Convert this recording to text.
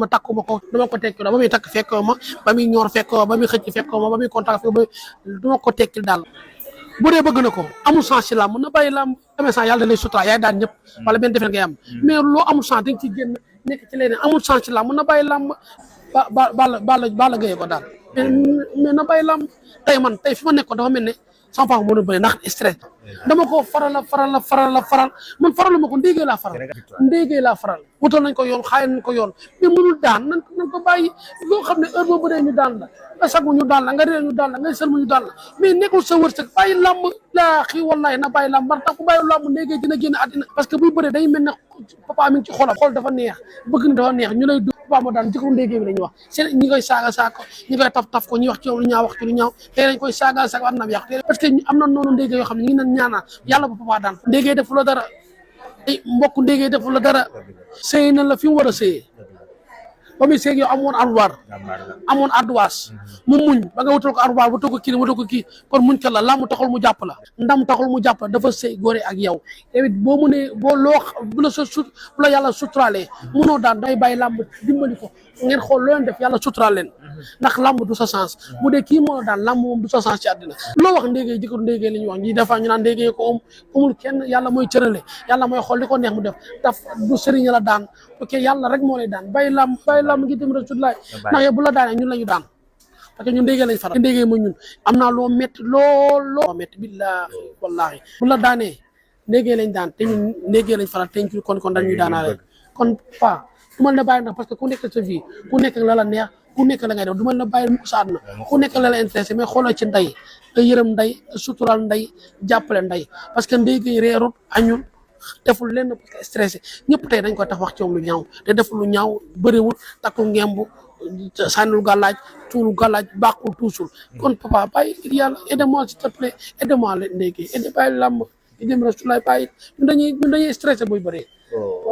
ma takkuma ko dama ko tekkil ba muy takk fekkoo ma ba muy ñor fekkoo ba muy xëcc fekkoo ma ba muy contact fekkoo ba dama ko tekkil daal bu dee bëgg na ko amul chance ci làmb na bàyyi làmb amee chance yàlla da lay sutura yaay daan ñëpp wala benn defet ngay am mais loo amul chance da nga ciy génn nekk ci leneen amul chance ci làmb na bàyyi làmb bala gëyee ko daal mais na bàyyi làmb tey fi ma nekkoon dafa mel ne sama papa moo doon bëri ndax stress dama ko faral man faraluma ko ndéegee laa faral wutal nañ ko yoon xaay nañ ko yoon mais mënul daan nañ ko bàyyi loo xam ne heure boo bëree ñu daan la nga sagu ñu daan la nga réer ñu daan la nga sëlmu ñu daan la mais nekkul sa wërsëg bàyyi làmb laa xii wallahi na bàyyi làmb bar tax ku bàyyi làmb ndéegee dina génn àddina parce que buy bëree day mel ne papa mi ngi ci xolam xol dafa neex bëgg na dafa neex ñu lay du papa moo daan jëkkëru ndéegee bi la ñuy wax seen ñi koy saaga ko ñi koy taf ko ñi wax ci lu ñaaw wax ci lu ñaaw tey dañ koy saaga am na yàq parce que am na noonu ndéegee yoo xam ne ñi ngi ñaanal yàlla bu papa daan ndéegee defu la dara ay mbokk ndéegee defu la dara sëy na la fi mu war a sëyee ba muy seeg yow amoon ardoise mu muñ ba nga wutal ko ardoise wutal ko kii kon muñ ka la làmb taxul mu jàpp la ndam taxul mu jàpp la dafa sëy góore ak yow tamit boo mënee boo loo bu la yàlla suturalee mënoo daan day bàyyi làmb dimbali ko ngeen xool loo leen def yàlla suturaal leen ndax làmb du sa chance bu dee kii moo la daan làmb moom du sa chance ci àddina loo wax ndéegee jëkkëru ndéegee la ñuy wax ñi defa ñu naan ndéegee ko amul kenn yàlla mooy cërale yàlla mooy xool li ko neex mu def daf du sëriñ la daan ok yàlla rek moo lay daan bàyyi làmb ngi dem rasulullah ndax yow bu la daanee ñun la ñu daan parce que ñun ndéegee lañ faral ndéegee mooy ñun am naa loo métti loo métti billahi wallahi bu la daanee ndéegee lañ daan te ñun ndéegee lañ faral te ñu kon dañuy daanaale kon pa du ma la bàyyi ndax parce que ku nekk sa vie ku nekk la la neex ku nekk la ngay def du ma la bàyyi mukk sa àdduna ku nekk la la intéressé mais xoolal ci ndey nga yërëm ndey sutural ndey jàppale ndey parce que ndéegee reerut añul deful lenn parce que stressé ñëpp tey dañ koy tax wax ci moom lu ñaaw te deful lu ñaaw bëriwul takku ngembu sànnul gàllaaj tuulu gàllaaj bàqul tuusul kon papa bàyyi yàlla aide-moi s'il te plaît aide-moi leen ndéegee aide bàyyi làmb i dem rasulaay bàyyi ñun dañuy stressé buy bëree